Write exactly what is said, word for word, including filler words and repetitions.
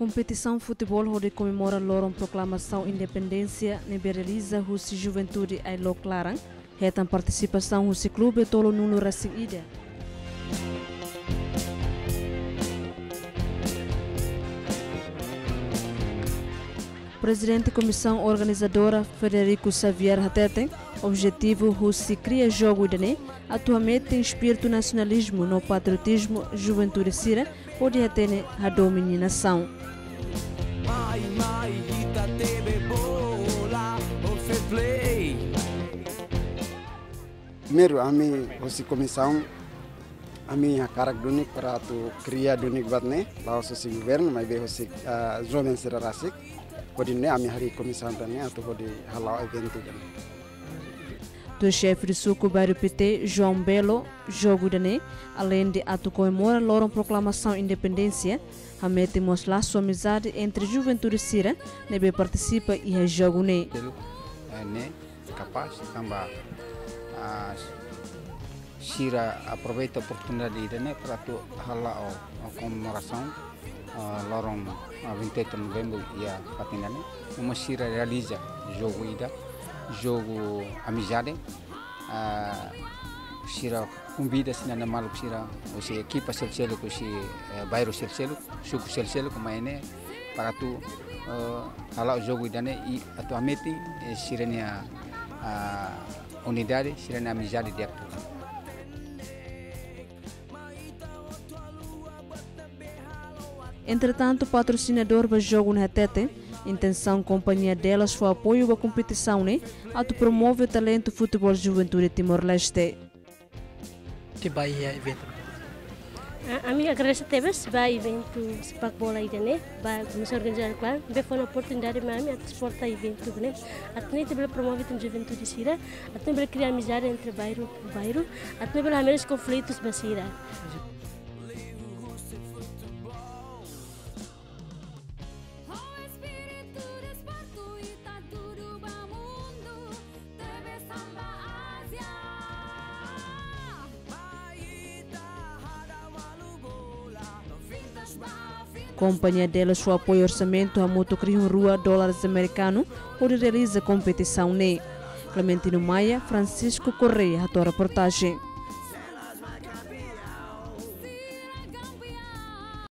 Kompetisaun futeból hodi komemora loron proklamasaun independénsia ne'ebé realiza husi juventude Ailok Laran, hetan partisipasaun husi klube tolunulu resin ida. Prezidente Komisaun Organizadora Frederico Xavier hateten, objetivu husi kria jogu ida-ne'e atu hametin espíritu nasionalizmu no patriotizmu juventude sira hodi hatene hadomi nia nasaun. Mai, mai, ita tebe bola, o fair play. Primeiru, ami husi komisaun, ami hakarak duni para atu kria duni buat ne'e, la'ós husi governu, maibé husi, ah, joven sira rasik. Hodi nune'e ami harii komisaun ida-ne'e atu hodi hala'o eventu ida-ne'e. Tuir xefe de suku Bairru Pité, João Belo, jogu ida-ne'e, aleinde atu komemora loron proklamasaun independénsia, hametin mós lasu amizade entre juventude sira ne'ebé partisipa iha jogu ne'e. Pelo, eh, ne'e kapás tanba, ah, sira aproveita oportunidade ida-ne'e para atu hala'o komemorasaun, ah, loron, ah, vinte e oito de novembro iha fatin ida-ne'e. No mós sira realiza jogu ida, jogu amizade, ah, sira konvida sira-nia maluk sira, husi ekipa selu-seluk, husi, eh, bairru selu-seluk, suku selu-seluk, mai ne'e para atu, eh, hala'o jogu ida-ne'e i atu hametin, eh, sira-nia, ah, unidade, sira-nia amizade di'ak. Entretantu, patrosinadór ba jogu ne'e hateten, intensaun kompañia Delas fó apoiu ba kompetisaun ne'e atu promove talentu futeból juventude Timor-Leste. Te ba iha eventu. Ah, ami agradese tebes ba eventu sepak bola ida-ne'e, ba komisaun organizadora, klaru, ne'ebé fó ona oportunidade mai ami atu suporta eventu ne'e. Atu nune'e ita bele promove tan juventude sira, atu nune'e bele kria amizade entre bairru ho bairru, atu nune'e bele hamenus konflitus ba sira. Kompañia Delas fó apoiu orsamentu hamutuk rihun rua dólares amerikanu hodi realiza kompetisaun ne'e. Clementino Maia, Francisco Correia, hato'o reportajen.